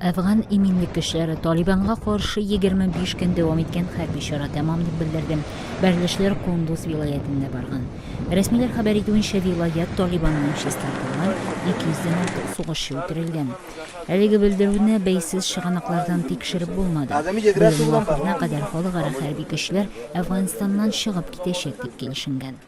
Әфган иминлек көчләре Талибанга каршы 25 көн дәвам иткән хәрби чара тәмам дип белдерде. Бәрелешләр Кундуз вилаятендә барган. Рәсмиләр хәбәр итүенчә, вилаять Талибаннан чистартылган, 200 дән артык сугышчы үтерелгән. Әлеге белдерүне бәйсез чыганаклардан тикшереп булмады. Быелның ахырына кадәр халыкара хәрби көчләр Әфганстаннан чыгып китәчәк дип килешенгән.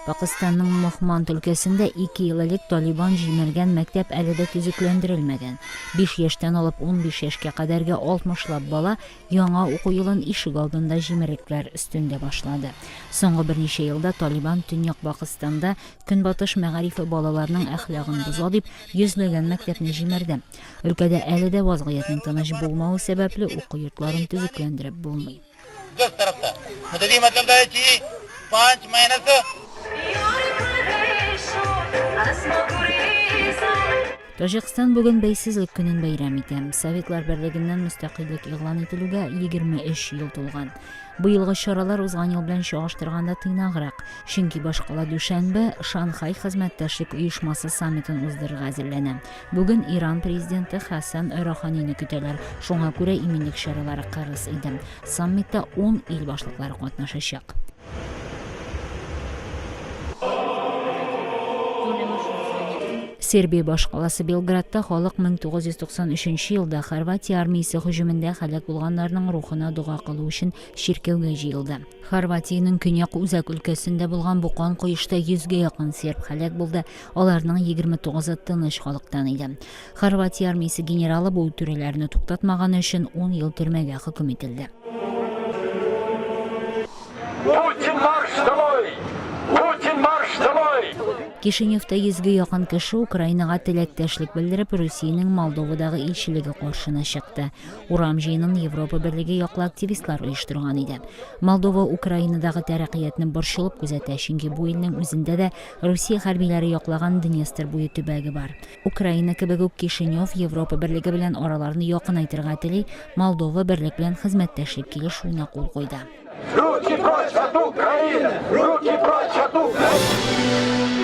Пакыстанның Мохманд өлкәсендә ике ел элек Талибан җимергән мәктәп әле дә төзекләндерелмәгән. Биш яшьтән алып 15 яшькә кадәрге алтмышлап бала яңа уку елын ишек алдында җимерекләр өстендә башлады. Соңгы берничә елда Талибан Төньяк Пакыстанда Көнбатыш мәгарифе балаларның әхлагын боза дип йөзләгән мәктәпне җимерде. Өлкәдә әле дә вазгыятьнең тыныч булмавы сәбәпле уку йортларын төзекләндереп булмый. Таҗикстан бүген бәйсезлек көнен бәйрәм итә. Советлар Берлегеннән мөстәкыйльлек игълан ителүгә 23 ел тулган. Быелгы чаралар узган ел белән чагыштырганда тыйнаграк, чөнки башкала Дүшәнбе Шанхай хезмәттәшлек оешмасы саммитын уздырырга әзерләнә. Бүген Иран президенты Хәсән Роханине көтәләр, шуңа күрә иминлек чаралары кырыс иде. Саммитта ун ил башлыклары катнашачак. Сербия башкаласы Белградта халык 1993 елда Хорватия армиясе һөҗүмендә һәлак булганнарның рухына дога кылу өчен чиркәүгә җыелды. Хорватиянең көньяк үзәк өлкәсендә булган бу кан коешта йөзгә якын серб һәлак булды, аларның 29-ы тыныч халыктан иде. Хорватия армиясе генералы бу үтерүләрне туктатмаганы өчен ун ел төрмәгә хөкем ителде. Путин марш долой! Путин марш долой! Кишиневта йөзгә якын кеше Украинага теләктәшлек белдереп, Русиянең Молдовадагы илчелеге каршына чыкты. Урам җыенын Европа берлеге яклы активистлар оештырган иде. Молдова Украинадагы тәрәкыятьне борчылып күзәтә, чөнки бу илнең үзендә дә Русия хәрбиләре яклаган Днестр буе төбәге бар. Украина кебек үк Кишинев Европа берлеге белән араларны якынайтырга тели, Молдова берлек белән хезмәттәшлек килешүенә кул куйды. Руки прочь от Украины! Руки прочь от Украины!